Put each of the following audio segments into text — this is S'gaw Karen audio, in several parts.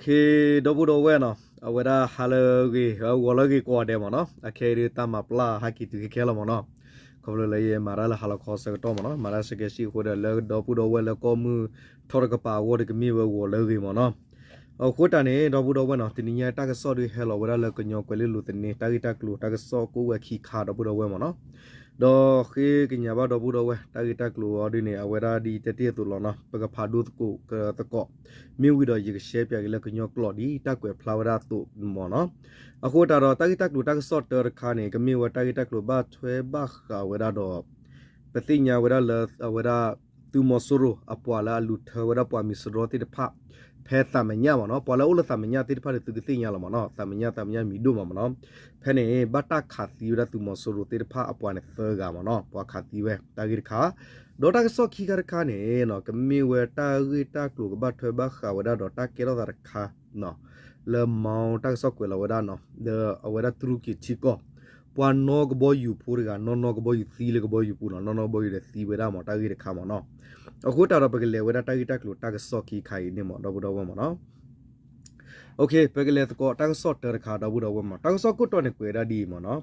ဒီပုၢ်ဒီဝဲၢ်နီၤ, အဝဲဒၣ်ဟါလၢအဂ့ၤ ဂီၤလၢအဂ့ၤကိးဂၤဒဲးမ့ၢ်နီၤ, အခဲအံၤဒုးတၢ်မၤပျၢ်ဟဲက့ၤတုၤခဲခဲလီၤမ့ၢ်နီၤ, ခီဖျိလၢယမၤတၢ်လၢဟါလီၤခီဆၢကတီၢ်မ့ၢ်နီၤ, မၤတၢ်ဆၢကဲဆံအဃိဒီး လၢဒီပုၢ်ဒီဝဲၢ်လၢကီၢ်မုၢ်ထီၣ်တကပၤအဂီၢ်ဒီး ကမ့ၢ်ဝဲဂီၤလၢအဂ့ၤမ့ၢ်နီၤ. အဃိတၢ်န့ၣ် ဒီပုၢ်ဒီဝဲၢ်နီၤ, တနံၤညါတၢ်ကစီၣ်ဒုးဟဲလီၤဝဲဒၣ်လၢကညီကွဲၤလ့လိၤသန့ တၢ်ဂ့ၢ်တၢ်ကျိၤတၢ်ကစီၣ်ကိးဝဲခံခါ ဒီပုၢ်ဒီဝဲၢ်မ့ၢ်နီၤ. ဒီးဃ့ကညးဘၣ်ဒီပုၢ်ဒီဝဲၢ် တၢ်ဂ့ၢ်တၢ်ကျိၤအီၤဒ်န့ၣ် အဝဲဒၣ်ဒ်ယတဲတ့ၢ်အသိးလီၤနီၤ, ပကဖးဒိၣ်သကိးသကိး, မ့ၢ်ဝံၤဒီးယကရှဲပၠးက့ၤလၢကညီကျိာ်ဒ်တၢ်ကွဲးဖျါဝဲဒၣ်အသိးမ့ၢ်နီၤ. အဃိတၢ်ဒီး တၢ်ဂ့ၢ်တၢ်ကျိၤတၢ်ကစီၣ်တၢတခါန့ၣ် ကမ့ၢ်ဝဲတၢ်ဂ့ၢ်တၢ်ကျိၤဘၣ်ထွဲဘၣ်ဃးဝဲဒၣ်ဒီး ပသ့ၣ်ညါဝဲဒၣ်လၢအဝဲဒၣ် သုးမီၤစိရိၤအပှၤလၢအလူၤထၢဝဲဒၣ်ပှၤမံၤစရီသ့ၣ်တဖၣ် ဖဲသးမညၣ်မ့ၢ်နီၤ, ပှၤလၢအအိၣ်လၢသးမညၣ်သ့ၣ်တဖၣ်န့ၣ် သုကသ့ၣ်ညါလီၤမ့ၢ်နီၤ, သးမညၣ် သးမညၣ်မံၤဒိၣ်မးမ့ၢ်နီၤ, ဖဲန့ၣ် ဘၣ်တၢ်ခးသံဝဲဒၣ်သုးမီၤစိရိၤသ့ၣ်တဖၣ်အပှၤန့ၣ်သၢဂၤမ့ၢ်နီၤ, ပှၤခးသံဝဲတၢ်ဂ့ၢ်တခါ, ဒီးတၢ်ကစီၣ်ခံခါတခါန့ၣ်နီၤ ကမ့ၢ်ဝဲတၢ်ဂ့ၢ်တၢ်ကျိၤကဘၣ်ထွဲဘၣ်ဃးဝဲဒၣ်ဒီးတၢ်ကဲထီၣ်သးတခါ လၢမီတၢ်ကစီၣ်ကွဲးလီၤဝဲဒၣ်နီၤ, လၢအဝဲဒၣ်တရူးက့ၤထံကီၢ် ပှၤနီၣ်ကဘီယူၤဖိတဂၤ နီၣ်နီၣ်ကဘီယူၤသံလၢကဘီယူၤပူၤနီၤ, နီၣ်နီၣ်ကဘီယူၤဒီးသံဝဲဒၣ်မ့ၢ် တၢ်ဂ့ၢ်တခါမ့ၢ်နီၤ. အဃိတၢ်ဒီး ပကလဲၤဝဲဒၣ်တၢ်ဂ့ၢ်တၢ်ကျိၤတၢ်ကစီၣ်ခံခါအံၤန့ၣ်မ့ၢ် ဒီပုၢ်ဒီဝဲၢ်မ့ၢ်နီၤ. ပကလဲၤသကိးတၢ်ကစီၣ်တၢတခါ ဒီပုၢ်ဒီဝဲၢ်မ့ၢ်, တၢ်ကစီၣ်ခိၣ်တီန့ၣ်ကွဲးဒၣ်ဒ်အံၤမ့ၢ်နီၤ.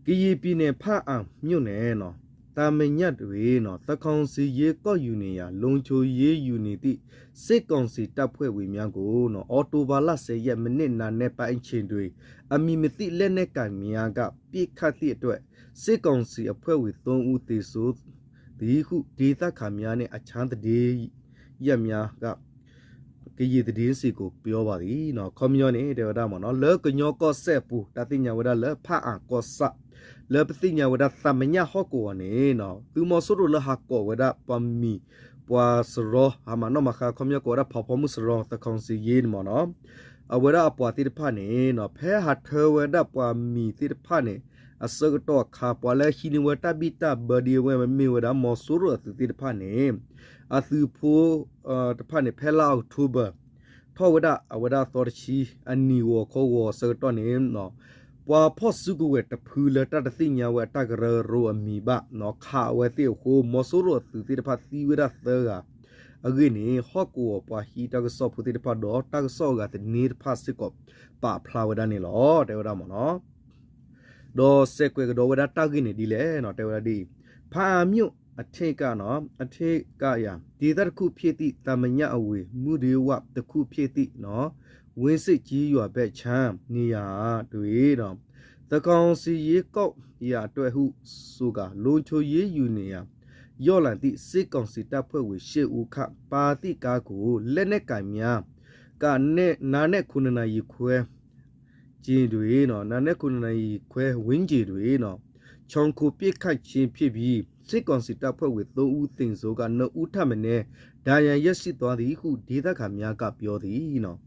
ကရင်ပြည်နယ် ဘားအံမြို့နယ် သးမညၣ်တွင် သန်းခေါင်စာရင်းကောက်ယူနေရာ လုံခြုံရေးယူနေသည့် စစ်ကောင်စီတပ်ဖွဲ့ဝင်များကို အောက်တိုဘာလ ဆယ်ရက် မနေ့ နံနက်ပိုင်းအချိန်တွင် အမည်မသိလက်နက်ကိုင်များက ပစ်ခတ်သည့်အတွက် စစ်ကောင်စီအဖွဲ့ဝင် သုံးဦး သေဆုံးသည်ဟု ဒေသခံများနှင့် အခြားသတင်းရင်းမြစ်များက ကရင်သတင်းစင်ကို ပြောပါသည်နီၤ. ခီပညီန့ၣ် တဲဝဲဒၣ်မ့ၢ်နီၤ လၢကညီကီၢ်စဲၣ်အပူၤ တၢ်သ့ၣ်ညါဝဲဒၣ်လၢ ဖၣ်အၣ်ကီၢ်ဆၣ် လၢပသ့ၣ်ညါဝဲဒၣ် သးမညၣ်ဟီၣ်ကဝီၤန့ၣ်နီၤ သုးမီၤစိရိၤလၢဟးကိးဝဲဒၣ်ပှၤမံၤ ပှၤစရီ ဟးမၤနီၣ်မၤဃါ ခီပညီကိးဝဲဒၣ် ဖးဖီမုၢ်စရီ သခီစံယ့န့ၣ်မ့ၢ်နီၤ အဝဲဒၣ်အပှၤသ့ၣ်တဖၣ်န့ၣ်နီၤ ဖဲဟးထၢဝဲဒၣ်ပှၤမံၤသ့ၣ်တဖၣ်န့ၣ် အဆၢကတီၢ်အခါ ပှၤလၢဟံးန့ၢ်ဝဲတၢ်ဘံၣ်တၢ်ဘၢဒ်အဝဲ မ့ၢ်ဝဲဒၣ် မီၤစိရိၤအသုးသ့ၣ်တဖၣ်န့ၣ် အသုးဖိတဖၣ်န့ၣ် ဖဲလါအီးကထိဘၢၣ် ထီၣ်ဝဲဒၣ်အဝဲဒၣ်သီတဆံ အနံၤဂီၤခီဂီၤအဆၢကတီၢ်န့ၣ် ပှၤဖီၣ်စုကဝဲၤတဖုလၢတၢ်တသ့ၣ်ညါဝဲအတၢ်ကရၢကရိအမံၤဘၣ်နီၤ ခးအဝဲသ့ၣ်အဃိ မီၤစိရိၤအသုးသ့ၣ်တဖၣ်သံဝဲဒၣ်သၢဂၤ အဂ့ၢ်န့ၣ် ဟီၣ်ကဝီၤပှၤဟံးတၢ်ကစီၣ်ဖိသ့ၣ်တဖၣ်ဒီးတၢ်ကစီၣ်အဂၤသန့တဖၣ်စ့ၢ်ကီး ပာ်ဖျါဝဲဒၣ်န့ၣ်လီၤ တဲဝဲဒၣ်မ့ၢ်နီၤ ဒီးစဲးကွဲးကဒီးဝဲဒၣ်တၢ်ဂ့ၢ်န့ၣ်ဒ်လဲၣ်နီၤ တဲဝဲဒၣ်ဒ်အံၤ ဖၣ်အၣ်မြို့ အထက်ကနော် အထက်ကရာ ဒေသတစ်ခုဖြစ်သည့် သးမညၣ်အဝင် မုဒေဝတစ်ခုဖြစ်သည့်နော် ဝင်းစိတ်ကျေးရွာဘက်ခြမ်း နေရာတွင်နော် သန်းခေါင်စာရင်းကောက်ယူရန်အတွက်ဟုဆိုကာ လုံခြုံရေးယူနေရာ ရောက်လာသည့် စစ်ကောင်စီတပ်ဖွဲ့ဝင်ရှစ်ဦးခန့် ပါသည့်ကားကို လက်နက်ကိုင်များက နံနက်ခုနစ်နာရီခွဲ ကျင်တွင်နော် နံနက်ခုနစ်နာရီခွဲဝန်းကျင်တွင်နော် ခြုံခိုပစ်ခတ်ခြင်းဖြစ်ပြီး စစ်ကောင်စီတပ်ဖွဲ့ဝင် သုံးဦးသေဆုံးက နှစ်ဦးထက်မနည်း ဒဏ်ရာရရှိသွားသည်ဟု ဒေသခံများက ပြောသည်နော်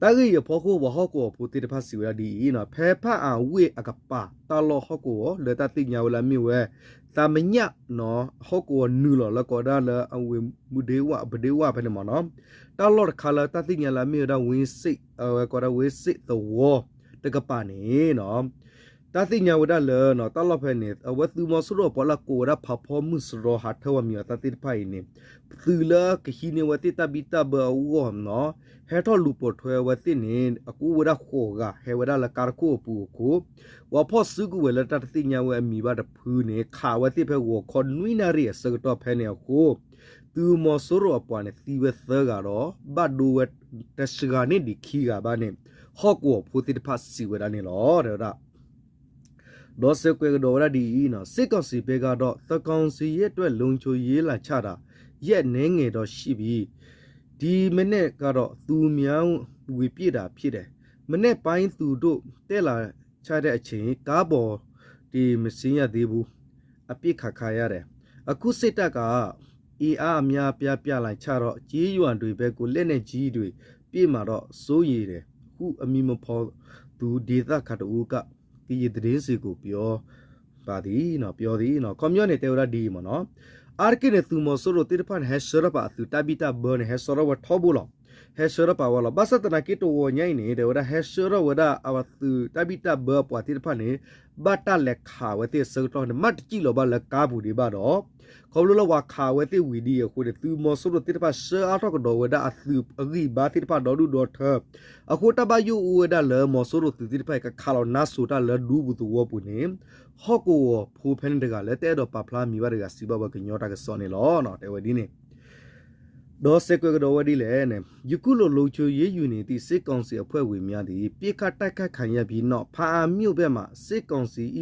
တၢ်ဂ့ၢ်အံၤအဖီခိၣ် ပှၤဟီၣ်ကဝီၤဖိသ့ၣ်တဖၣ်စံးဝဲဒၣ်ဒ်အံၤနော် ဖဲဖၣ်အၣ်ဝ့ၢ်အကပၤ တၢ်လီၢ်ဟီၣ်ကဝီၤ လၢတၢ်သ့ၣ်ညါဝဲလၢအမ့ၢ်ဝဲ သးမညၣ်နော် ဟီၣ်ကဝီၤနုာ်လီၤလၢကိးဝဲဒၣ်လၢအဝ့ၢ်မုဒေဝ ပဒေဝဖဲန့ၣ်မ့ၢ်နော် တၢ်လီၢ်တခါလၢတၢ်သ့ၣ်ညါလၢအမ့ၢ်ဝဲဒၣ် ဝင်းစိတ် အဝဲကိးဝဲဒၣ် ဝင်းစိတ်သဝီ တကပၤန့ၣ်နော် တၢ်သ့ၣ်ညါဝဲဒၣ်လၢနော် တၢ်လီၢ်ဖဲန့ၣ် အဝဲသုးမီၤစိရိၤအပှၤလၢကိးဝဲဒၣ်ဖးဖီမုၢ်စရီ ဟးထၢဝဲမံၤအသးသ့ၣ်တဖၣ်အံၤန့ၣ် သုးလၢကဟံးန့ၢ်ဝဲသ့ၣ်တၢ်ဘံၣ်တၢ်ဘၢအဂီၢ်နော် ဟဲထီၣ်လူၤပိာ်ထွဲဝဲသ့ၣ်န့ၣ် အကအိၣ်ဝဲဒၣ်ဃိးဂၤ ဟဲဝဲဒၣ်လၢကါတခိၣ်အပူၤအဃိ ပှၤဖီၣ်စုကဝဲၤလၢတၢ်တသ့ၣ်ညါဝဲအမံၤဘၣ်တဖုန့ၣ် ခးဝဲသ့ၣ်ဖဲဂီၤခီနွံနၣ်ရံၣ်အဆၢကတီၢ်ဖဲန့ၣ်အဃိ သုးမီၤစိရိၤအပှၤန့ၣ် သံဝဲသၢဂၤဒီး ဘၣ်ဒိဝဲတစှၤန့ၢ်ဒံးခံဂၤဘၣ်န့ၣ် ဟီၣ်ကဝီၤဖိသ့ၣ်တဖၣ်စံးဝဲဒၣ်န့ၣ်လီၤ တဲဝဲဒၣ် ဒီးစဲးကွဲးကဒီးဝဲဒၣ်ဒ်အံၤနော် စစ်ကောင်စီဘက်ကတော့ သန်းခေါင်စာရင်းအတွက် လုံခြုံရေးလာချတာ ရက်အနည်းငယ်တော့ရှိပြီ။ ဒီမနက်ကတော့ သူများဝင်ပစ်တာဖြစ်တယ်။ မနက်ပိုင်းသူတို့တက်လာချတဲ့အချိန် ကားပေါ်တင်မဆင်းရသေးဘူး။ အပစ်ခံရတယ်။ အခုစစ်တပ်က အင်အားအများအပြားပြန်လာချတော့ ကျေးရွာတွေဘက်ကို လက်နက်ကြီးတွေ ပစ်မှာတော့ စိုးရိမ်တယ်ဟု အမည်မဖော်သူဒေသခံတစ်ဦးက ကရင်သတင်းစင်ကို ပြောပါသည်နော် ပြောသည်နော် ခီပညီန့ၣ် တဲဝဲဒၣ်ဒ်အံၤမ့ၢ်နော် အါတက့ၢ်န့ၣ် သုးမီၤစိရိၤသ့ၣ်တဖၣ်န့ၣ် ဟဲဆှၢထီၣ်ပာ်အသုးတၢ်ဘံၣ်တၢ်ဘၢန့ၣ် ဟဲဆှၢထီၣ်ဝဲထီဘိလီၤ ဟဲဆှၢထီၣ်ပာ်ဝဲလီၤ. ဘၣ်ဆၣ်သနာ်က့တဝီညါအံၤန့ၣ် တဲဝဲဒၣ်ဟဲဆှၢထီၣ်ဝဲဒၣ်အဝဲသုးတၢ်ဘံၣ်တၢ်ဘၢအပှၤသ့ၣ်တဖၣ်န့ၣ် ဘၣ်တၢ်လဲၤခးဝဲသ့ၣ်အဆၢကတီၢ်န့ၣ် မ့ၢ်တစံၣ်လီၤဘၣ်လၢကါပူၤဒံးဘၣ်ဒီး ခီဖျိလၢပှၤခးဝဲသ့ၣ်ဝံၤဒ်အံၤအဃိန့ၣ် သုးမီၤစိရိၤသ့ၣ်တဖၣ်ဆှၢအါထီၣ်ကဒီးဝဲဒၣ်အသုးအဂံၢ်ဘါသ့ၣ်တဖၣ်ဒီဒူၣ်ဒီထၢ အဃိတၢ်ဘၣ်ယိၣ်အိၣ်ဝဲဒၣ်လၢမီၤစိရိၤသုးသ့ၣ်တဖၣ်အံၤ ကခးလီၤနါစိၤတၢ်လၢဒူပူၤသဝီပူၤန့ၣ် ဟီၣ်ကဝီၤဖိဖဲန့ၣ်တဂၤလၢတအဲၣ်ဒိးပာ်ဖျါမံၤဘၣ်တဂၤ စံးဘၣ်ဝဲကညီတၢ်ကစီၣ်န့ၣ်လီၤ. တဲဝဲဒ်န့ၣ် ဒီးစဲးကွဲးကဒီးဝဲဒ်လဲၣ်န့ၣ် ယခုလို လုံခြုံရေးယူနေသည့် စစ်ကောင်စီအဖွဲ့ဝင်များသည် ပစ်ခတ်တိုက်ခိုက်ခံရပြီးနောက် ဖားအံမြို့ဘက်မှ စစ်ကောင်စီ၏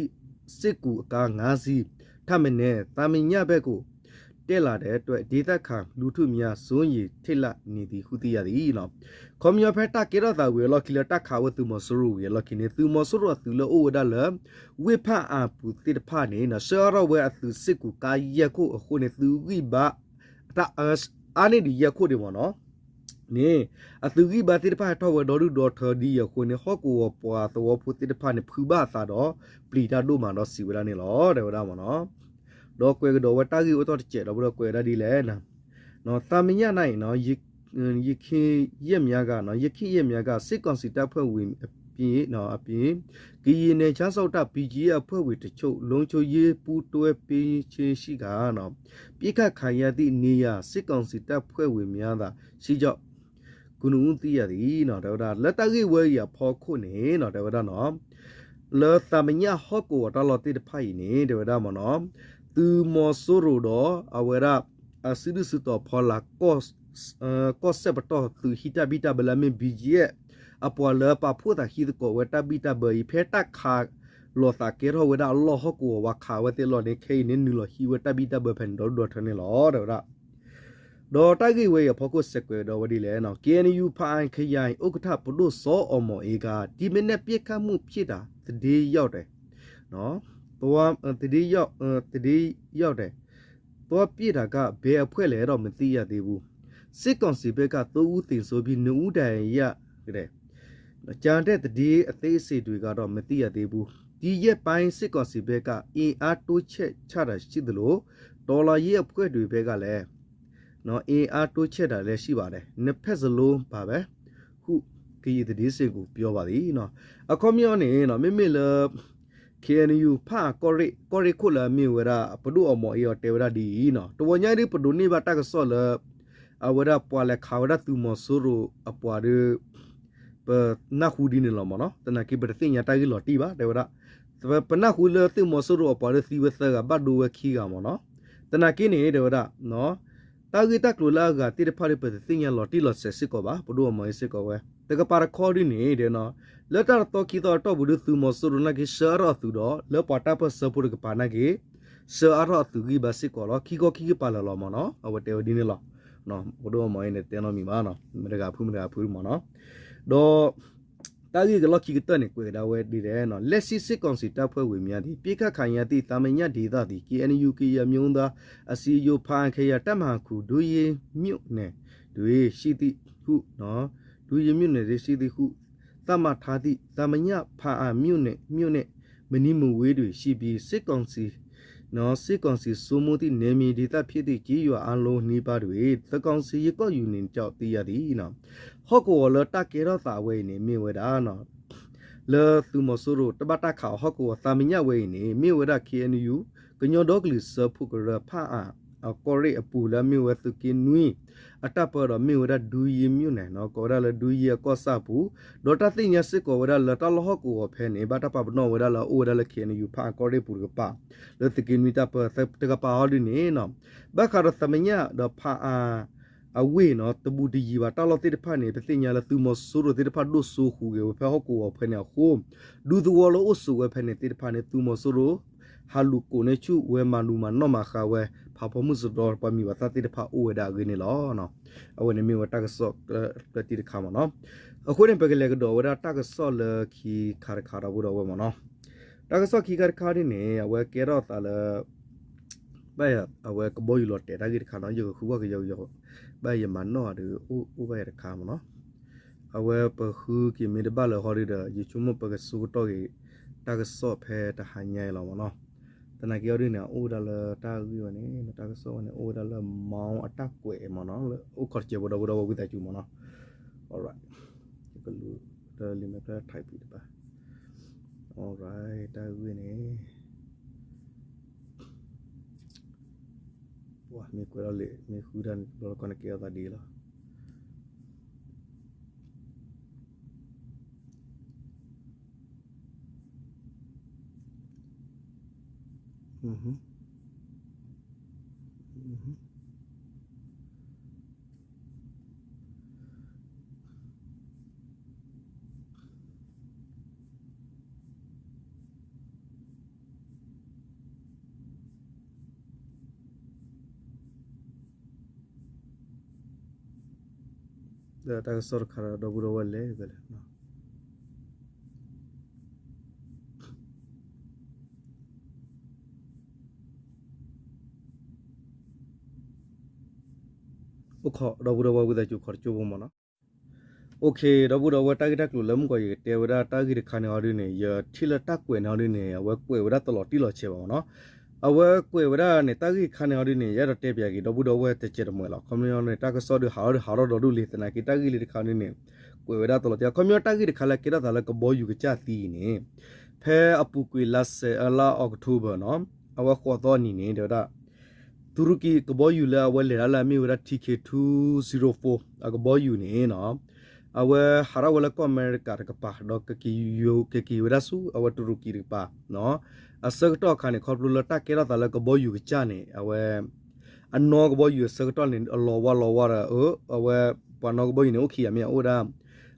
စစ်ကူအကား ငါးစီးထက်မနည်း သံမညဘက်ကို တက်လာတဲ့အတွက် ဒေသခံလူထုများ စိုးရိမ်ထိတ်လန့်နေသည်ဟု သိရသည်. ခီပညီဖဲတၢ်ကဲထီၣ်သးဝံၤအလီၢ်ခံလၢတၢ်ခးဝဲသုးမီၤစိရိၤဝံၤအလီၢ်ခံန့ၣ် သုးမီၤစိရိၤအသုးလၢအိၣ်ဝဲဒၣ်လၢ ဝ့ၢ်ဖၣ်အၣ်ပူၤသ့ၣ်တဖၣ်န့ၣ် ဆှၢအါထီၣ်ဝဲအသုးစစ်ကူကားယဲၢ်ခိၣ်အဃိန့ၣ် သုးဂံၢ်ဘါ တၢ်အါန့ၢ်ဒံးယဲၢ်ခိၣ်ဒံးမ့ၢ်နီၤ န့ၣ် အသုးဂံၢ်ဘါသ့ၣ်တဖၣ်ဟဲထီၣ်ဝဲဒီဒူၣ်ဒီထၢဒ်အံၤအဃိန့ၣ် ဟီၣ်ကဝီၤပှၤသဝီဖိသ့ၣ်တဖၣ်န့ၣ် ဖုးဘၣ်အသးဒီး ပျံၤတၢ်ဒိၣ်မးဒီးစံးဝဲဒၣ်န့ၣ်လီၤ. တဲဝဲဒၣ်မ့ၢ်နီၤ ဒီးကွဲးကဒီးဝဲတၢ်ဂ့ၢ်အိၣ်ထီၣ်တစဲးဒီး ပဒီးကွဲးဝဲဒၣ်ဒ်လဲၣ် သံမည န ယခင်ရက်များက စစ်ကောင်စီတပ်ဖွဲ့ဝင်အပြင် ကရင်နယ်ခြားစောင့်တပ် ဘီဂျီအက်ဖ် အဖွဲ့ဝင်တချို့ လုံခြုံရေးပူးတွဲပေးခြင်းရှိကာ ပစ်ခတ်ခံရသည့်နေရာ စစ်ကောင်စီတပ်ဖွဲ့ဝင်များသာရှိကြောင်း ကနဦး သိရသည်. တဲဝဲဒၣ် လၢတၢ်ဂ့ၢ်ဝဲအံၤအဖီခိၣ်န့ၣ် တဲဝဲဒၣ်နီၤ လၢသံမညဟီၣ်ကဝီၤတၢ်လီၢ်သ့ၣ်တဖၣ်အံၤန့ၣ် တဲဝဲဒၣ်မ့ၢ်နီၤ သုးမီၤစိရိၤဒီး အဝဲဒၣ် အစုဒုၣ်စုတီၤဖီလာ် ကီၢ်စဲၣ်ပတီၢ်သုးဟံးတၢ်ဘံၣ်တၢ်ဘၢလၢအမ့ၢ် ဘီဂျီအက်ဖ် အပှၤလၢပာ်ဖှိၣ်သးဟံးသကိးဝဲတၢ်ဘံၣ်တၢ်ဘၢအံၤ ဖဲတၢ်ခးလိာ်သးကဲထီၣ်ဝဲဒၣ်အလီၢ်ဟီၣ်ကဝီၤဝဲခးဝဲသ့ၣ်အလီၢ်န့ၣ် ခဲအံၤန့ၣ် နုာ်လီၤဟံးဝဲတၢ်ဘံၣ်တၢ်ဘၢဖဲန့ၣ်ဒီဒူၣ်ဒီထၢန့ၣ်လီၤ တဲဝဲဒၣ် ဒီးတၢ်ဂ့ၢ်ဝဲအံၤအဖီခိၣ်စဲးကွဲးကဒီးဝဲဒ်လဲၣ် เคเอ็นยู ဖားအံခရိုင် ဥက္ကဋ္ဌ ပဒိၣ်စီၤအီၤမီၤအ့က ဒီမနက်ပစ်ခတ်မှုဖြစ်တာ သတင်းရောက်တယ် သတင်းရောက်တယ် သွားပစ်တာက ဘယ်အဖွဲ့လဲတော့ မသိရသေးဘူး စစ်ကောင်စီဘက်က သုံးဦးသေဆုံးပြီး နှစ်ဦး ဒဏ်ရာရတယ် ကျန်တဲ့သတင်းအသေးစိတ်တွေကတော့ မသိရသေးဘူး ဒီရက်ပိုင်း စစ်ကောင်စီဘက်က အင်အားတိုးချဲ့ချတာရှိသလို တော်လှန်ရေးအဖွဲ့တွေဘက်ကလည်း အင်အားတိုးချဲ့တာလည်းရှိပါတယ် နှစ်ဖက်စလုံးပါပဲ ဟု ကရင်သတင်းစင်ကို ပြောပါသည် အခီပညီန့ၣ် မ့မ့ၢ်လၢ KNU ဖားအံ ကီၢ်ရ့ၣ်ခိၣ်လၢအမ့ၢ်ဝဲဒၣ် ပဒိၣ်အီၤမီၤအ့အီၤတဲဝဲဒၣ်ဒ်အံၤနီၤ တဝီညါဒ်ပဒိးန့ၢ်ဘၣ်တၢ်ကစီၣ်လၢ အဝဲဒၣ်ပှၤလဲၤခးဝဲဒၣ်သုးမီၤစိရိၤအပှၤဒီး ပနၢ်ဟူဒ်န့ၣ်လီၤမ့ၢ်နီၤ သနာ်က့ပတသ့ၣ်ညါတၢ်ဂ့ၢ်လီၤတံၢ်ဘၣ် တဲဝဲဒၣ် ပနၢ်ဟူလၢသုးမီၤစိရိၤအပှၤဒီးသံဝဲသၢဂၤ ဘၣ်ဒိဝဲခံဂၤမ့ၢ်နီၤ သနာ်က့န့ၣ် တဲဝဲဒၣ် တၢ်ဂ့ၢ်တၢ်ကျိၤလၢအဂၤသ့ၣ်တဖၣ်ဒီး ပတသ့ၣ်ညါလီၤတံၢ်လီၤဆဲးစ့ၢ်ကီးဘၣ် ပဒိၣ်အီၤမီၤအ့စ့ၢ်ကီးဝဲ တကပၤတခီဒ်န့ၣ် လၢတၢ်တသီခံသီအတီၢ်ပူၤဒီး သုးမီၤစိရိၤနာ်က့ ဆှၢအါထီၣ်အသုးဒီး လၢပှၤတၢ်ပၢၢ်ဆၢဖိတကပၤနာ်က့ ဆှၢအါထီၣ်အသုးဂံၢ်ဘါစ့ၢ်ကီးလီၤ ခံခီခံကပၤလၢာ်လီၤမ့ၢ်နီၤ အဝဲတဲဝဲဒ်န့ၣ်လီၤ ပဒိၣ်အီၤမီၤအ့န့ၣ် တဲနီတမံၤဘၣ်နီၤ မတၤတဂၤဖုမတၤတဂၤဖုမ့ၢ်နီၤ ဒီး တၢ်ဂ့ၢ်ကလီၢ်ခံကတၢၢ်န့ၣ် ကွဲးကဒါဝဲဒ်လဲၣ် လက်ရှိ စစ်ကောင်စီတပ်ဖွဲ့ဝင်များသည် ပစ်ခတ်ခံရသည့် သံမညဒေသသည် KNU ကရင်အမျိုးသားအစည်းအရုံး ဖားအံခရိုင် တပ်မဟာခု ဒုရင်းမြို့နယ်တွင်ရှိသည်ဟု ဒုရင်းမြို့နယ်တွင်ရှိသည်ဟု သတ်မှတ်ထားသည့် သံမည ဖားအံမြို့နယ် မြို့နဲ့ မနီးမဝေးတွင်ရှိပြီး စစ်ကောင်စီ စစ်ကောင်စီစိုးမိုးသည့်နယ်မြေဒေသဖြစ်သည့် ကျေးရွာအားလုံးနီးပါးတွင် စစ်ကောင်စီ ရေကောက်ယူနေကြောင်း သိရသည် ဟီၣ်ကဝီၤလၢတၢ်ကဲထီၣ်သးဝဲအံၤန့ၣ် မ့ၢ်ဝဲဒၣ် လၢသုးမီၤစိရိၤတဘၣ်တၢ်ခးအီၤဟီၣ်ကဝီၤ သံမညဝဲအံၤန့ၣ် မ့ၢ်ဝဲဒၣ် KNU ကညီဒီကလုာ်စၢဖှိၣ်ကရၢ ဖားအံ အကီၢ်ရ့ၣ်အပူၤလၢအမ့ၢ်ဝဲသုးက့နွံ အတၢ်ပၢဒီးမ့ၢ်ဝဲဒၣ် ဒုရင်းမြို့နယ် ကိးဝဲဒၣ်လၢ ဒုရင်းအကီၢ်ဆၣ်အပူၤ ဒီးတၢ်သ့ၣ်ညါစ့ၢ်ကီးဝဲဒၣ်လၢတၢ်လီၢ်ဟီၣ်ကဝီၤဖဲန့ၣ် ဘၣ်တၢ်ပာ်ပနီၣ်ဝဲဒၣ်လၢအအိၣ်ဝဲဒၣ်လၢ KNU ဖားအံကီၢ်ရ့ၣ်အပူၤတကပၤ လၢသုးက့နွံတၢ်ပၢတကပၤဟီဒ်န့ၣ် ဘၣ်ဃးဒီးသံမညဒီးဖားအံ အဝ့ၢ်နီၤ တဘူးတယံၤဘၣ် တၢ်လီၢ်သ့ၣ်တဖၣ်န့ၣ် ပသ့ၣ်ညါလၢသုးမီၤစိရိၤသ့ၣ်တဖၣ်ဒိၣ်စိဃုာ်က့ၤဝဲဖဲဟီၣ်ကဝီၤဖဲန့ၣ်အဃိ ဒူသဝီလၢအိၣ်ဆိးဝဲဖဲန့ၣ်သ့ၣ်တဖၣ်န့ၣ် သုးမီၤစိရိၤ ဟးလူၤကိးန့ၢ်ဆူၣ်ဝဲမၤလူၤမၤနီၣ်မၤဃါဝဲ ဖးဖီမုၢ်စရီပှၤမံၤပှၤသၣ်သ့ၣ်တဖၣ်အိၣ်ဝဲဒၣ်အဂ့ၢ်န့ၣ်လီၤ. အဝဲန့ၣ်မ့ၢ်ဝဲတၢ်ကစီၣ်ကျၢၢ်တံၢ်တခါမ့ၢ်နီၤ. အဃိန့ၣ် ပကလဲၤကဒီးဝဲဒၣ်တၢ်ကစီၣ်လၢခံခါတခါဒီပုၢ်ဒီဝဲၢ်မ့ၢ်နီၤ. တၢ်ကစီၣ်ခံခါတခါဒ်န့ၣ် အဝဲကဲထီၣ်သးလၢ ဘၣ်ယၤ အဝဲကဘီယူၤလီၤတဲာ်တၢ်ဂ့ၢ်တခါနီၤ ယကဃုကွၢ်ကယီကယီ ဘၣ်ယမၤနီၣ်အီၤဒီး အိၣ်ဘၣ်ယၤတခါမ့ၢ်နီၤ. အဝဲပဃုက့ၤမ့ၢ်တဘၣ်လၢဟီဒုဒီး ယဆိကမိၣ်ပကဆိကတီၢ်က့ၤ တၢ်ကစီၣ်ဖဲတဟါညါအံၤလီၤမ့ၢ်နီၤ. သနာ်က့အီၤဒုန့ၣ် အိၣ်ဝဲဒၣ်လၢတၢ်ဂ့ၢ်ဝဲန့ၣ် တၢ်ကစီၣ်ဝဲန့ၣ် အိၣ်ဝဲဒၣ်လၢ မောင်း အတၢ်ကွဲးမ့ၢ်နီၤ လၢအိၣ်ခိးတစဲးဖိဒီပုၢ်ဒီဝဲၢ်ဝံသးစူၤမ့ၢ်နီၤ. alright, ယကလူၤဒီးလံာ်မဲာ်ဖျၢၣ် type တပၤ, alright, တၢ်ဂ့ၢ်န့ၣ် ပှၤမ့ၢ်ကွဲးလီၤလံာ် မ့ၢ်ဃုတၢ်န့ၣ် တဘျီလၢ်ကီန့ၣ် ကဲထီၣ်သးဒ်အံၤလီၤ. ဒီးတၢ်ကစီၣ်တခါဒီး ဒီပုၢ်ဒီဝဲၢ်လဲၤဖဲလဲၣ်. အိၣ်ခိး ဒီပုၢ်ဒီဝဲၢ်ဝံသးစူၤ ခိးတကၠိဖိမ့ၢ်နီၤ. Okay, ဒီပုၢ်ဒီဝဲၢ် တၢ်ဂ့ၢ်တၢ်ကျိၤလၢမုၢ်ကီး ယကတဲဝဲဒၣ်တၢ်ဂ့ၢ်တခါန့ၣ်အီၤဒ်န့ၣ် ယထံၣ်လၢတၢ်ကွဲးန့ၣ်အီၤဒ်န့ၣ် အဝဲကွဲးဝဲဒၣ်တလီၤတံၢ်လီၤဆဲးဘၣ်မ့ၢ်နီၤ. အဝဲကွဲးဝဲဒၣ်န့ၣ် တၢ်ဂ့ၢ်တခါန့ၣ်အီၤဒ်န့ၣ် ယအဲၣ်ဒိးတဲပၠးက့ၤ ဒီပုၢ်ဒီဝဲၢ်တစဲးတမှဲၤလီၤ. ခီပညီန့ၣ် တၢ်ကစီၣ်ဒုးဟးထီၣ်ဒုးဟးထီၣ်ဒီဒူၣ်လံ သနာ်က့တၢ်ဂ့ၢ်လံတခါဒ်န့ၣ် ကွဲးဝဲဒၣ်တလီၤတံၢ်. ခီပညီတၢ်ဂ့ၢ်တခါလၢကဲထီၣ်သးလၢကဘီယူၤကစၢ်သံအံၤန့ၣ် ဖဲအပူၤကွံာ်လါစဲး လါ October နီၤ, အဝဲဃိးသီအနံၤန့ၣ် တဲဝဲဒၣ် တူရကံကဘီယူၤလၢအဝဲလဲၤတၢ်လၢအမ့ၢ်ဝဲဒၣ် T K two zero four အကဘီယူၤန့ၣ်နီၤ, အဝဲဟးထီၣ်ဝဲလၢကီၢ်အမဲရကၤတကပၤ ဒီးကက့ၤ ကက့ၤဝဲဒၣ်ဆူအဝဲတူရကံတကပၤ အဆၢကတီၢ်အခါန့ၣ် ခီဖျိလၢတၢ်ကဲထီၣ်သးလၢကဘီယူၤကစၢ်န့ၣ် အဝဲ အနီၢ်ကဘီယူၤအဆၢကတီၢ်န့ၣ် အလီၤဝါလီၤဝါဒီး အဝဲ ပှၤနီၢ်ကဘီယူၤန့ၣ် အိၣ်ခံဂၤမ့ၢ် အိၣ်ဝဲဒၣ်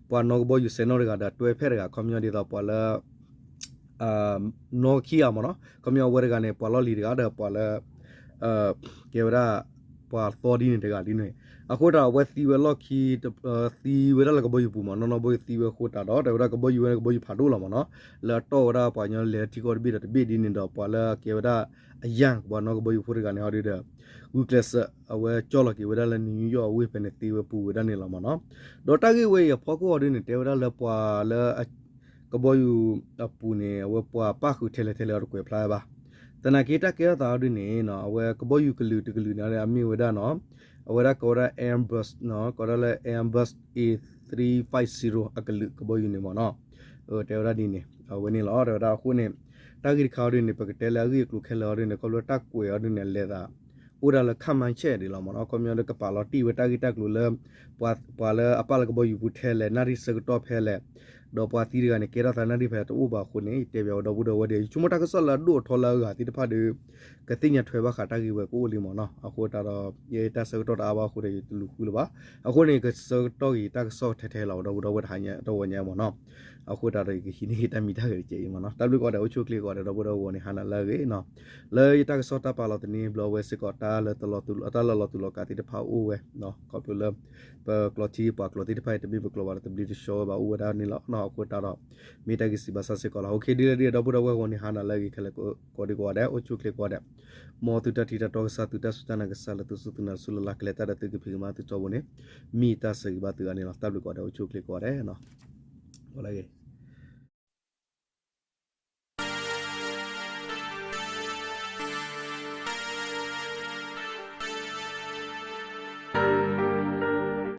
ပှၤနီၢ်ကဘီယူၤစဲးနီၣ်တဂၤဒီး တွဲဖဲၣ်တဂၤ ခီပညီဒ်သိးပှၤလၢ နီၢ်ခံဂၤမ့ၢ်နီၤ, ခီပညီအဝဲတဂၤန့ၣ် ပှၤလီၢ်လံၤတဂၤဒီးပှၤလၢ ကဲဝဲဒၣ် ပှၤသီဒ်န့ၣ်တဂၤဒ်န့ၣ်, အဃိတၢ်အဝဲသံဝဲလီၢ်ခံ သံဝဲဒၣ်လၢကဘီယူၤပူၤမ့ၢ်နီၤ, နီၢ်ကဘီယူၤသံဝဲအဃိတၢ်ဒီး တဲဝဲဒၣ်ကဘီယူၤဝဲန့ၣ် ကဘီယူၤဖးဒိၣ်လီၤမ့ၢ်နီၤ, လၢအတီၢ်ဝဲဒၣ်ပှၤကညီလဲၤထံကီၢ်တဘ့ၣ်ဒီးတဘ့ၣ်ဒ်န့ၣ်ဒီး ပှၤလၢကဲဝဲဒၣ် အယၣ် ပှၤနီၢ်ကဘီယူၤဖိတဂၤန့ၣ် ဟီဒ်ဒီး ဂုာ်ကျဲးစၢး အဝဲကၠီလီၤက့ၤဝဲဒၣ်လၢ New York အဝ့ၢ်ဖဲန့ၣ် သ့ဝဲပူၤဝဲဒၣ်န့ၣ်လီၤမ့ၢ်နီၤ, ဒီးတၢ်ဂ့ၢ်ဝဲအံၤအဖီခိၣ်အီၤဒ်န့ၣ် တဲဝဲဒၣ်လၢပှၤလၢ ကဘီယူၤအပူၤန့ၣ် အဝဲပှၤပၣ်ဃုာ်ထဲလဲၣ်ထဲလဲၣ်အီၤတကွဲးဖျါဝဲဘၣ်, သနာ်က့တၢ်ကဲထီၣ်သးအီၤဒ်န့ၣ်နီၤ အဝဲကဘီယူၤကလုာ်တကလုာ်န့ၣ် အမ့ၢ်ဝဲဒၣ်နီၤ အဝဲဒၣ်ကိးဝဲဒၣ် Airbus နီၤ ကိးဒၣ်လၢ Airbus A three five zero အကလုာ်ကဘီယူၤန့ၣ်မ့ၢ်နီၤ, တဲဝဲဒၣ်ဒ်န့ၣ် အဝဲန့ၣ်လီၤ တဲဝဲဒၣ်အဃိန့ၣ် တၢ်ဂ့ၢ်တခါအီၤဒ်န့ၣ် ပကတဲလၢအဂ့ၢ်အကျိၤခဲလၢာ်အီၤဒ်န့ၣ် ခီဖျိတၢ်ကွဲးအီၤဒ်န့ၣ် အလဲၤသး အိၣ်ဒၣ်လၢခါမၤဆဲးဒ်လီၤမ့ၢ်နီၤ, ခီပညီဒီးကပာ်လီၤတံၢ်ဝဲတၢ်ဂ့ၢ်တၢ်ကျိၤလၢ ပှၤလၢအပာ်လၢကဘီယူၤပူၤထဲလဲၣ် နၣ်ရံၣ်ဆၢကတီၢ်ဖဲလဲၣ်, ဒီးပှၤသံတဂၤန့ၣ် ကဲထီၣ်သးနၣ်ရံၣ်ဖဲတအိၣ်ဘၣ်အဃိန့ၣ် ယတဲပၠးဝဲဒီပုၢ်ဒီဝဲၢ်ဒီး ယဆိကမိၣ်တၢ်ကစီၣ်လၢအဒိၣ်အထီလၢအဂၤသ့ၣ်တဖၣ်ဒီး ကသ့ၣ်ညါထွဲဘၣ်ဃးတၢ်ဂ့ၢ်ဝဲကအိၣ်လံမ့ၢ်နီၤ, အဃိတၢ်ဒီး ယတၢ်ဆၢကတီၢ်တအါဘၣ်အဃိဒီး ယတလူၤဃုလၢၤဘၣ်, အဃိန့ၣ် ကဆၢကတီၢ်က့ၤတၢ်ကစီၣ်ထဲထဲလီၤ ဒီပုၢ်ဒီဝဲၢ်တဟါညါတဝီညါမ့ၢ်နီၤ, အဃိတၢ်ဒီး ယကဟံးန့ၢ်တၢ်မံၤတၢ်ဂဲၤတကဲးအံၤမ့ၢ်နီၤ, တၢ်ဘျုးကိးဂၤဒဲး အိၣ်ဆူၣ်အိၣ်ချ့ကိးဂၤဒဲး ဒီပုၢ်ဒီဝဲၢ်ဂီၤန့ၣ် ဟါနၤလၢအဂ့ၤနီၤ, လၢယတၢ်ကစီၣ်တၢ်ပာ်လီၤသန့ဘျီဝဲစ့ၢ်ကီး တၢ်လၢလီၤတူာ်လီၤကာ်သ့ၣ်တဖၣ်အိၣ်ဝဲ, ခီဖျိလၢ ပကျိးထံပှၤကျိးသ့ၣ်တဖၣ်အံၤ တမ့ၢ်ပကျိးဘၣ်ဒီး တဘျ့တဆှီဝဲဘၣ် အိၣ်ဝဲဒၣ်န့ၣ်လီၤ, အဃိတၢ်ဒီး မ့ၢ်တၢ်ဂ့ၢ်စံးဘၣ်ဆၣ်စ့ၢ်ကီးလီၤ, ဒ်လဲၣ်ဒ်လဲၣ် ဒီပုၢ်ဒီဝဲၢ်ဂီၤန့ၣ် ဟါနၤလၢအဂ့ၤခဲလၢာ်ကိးဒံကိးဂၤဒဲး အိၣ်ဆူၣ်အိၣ်ချ့ကိးဂၤဒဲး, မ်သုတၢ်ထံၣ်တၢ်တီကစၢ် သုတၢ်စူၢ်တၢ်နာ်ကစၢ်လၢသုစူၢ်သုနာ်တစူၢ်လၢ်လၢ် ကလဲၤတၢ်ဒီးသုကဖံးကမၤသုထီဘိန့ၣ် မ့ၢ်တၢ်ဆၢဂ့ၤဘၣ်သုဂၤန့ၣ်လီၤ, တၢ်ဘျုးကိးဂၤဒဲး အိၣ်ဆူၣ်အိၣ်ချ့ကိးဂၤဒဲးလီၤ, ဂီၤလၢအဂ့ၤ.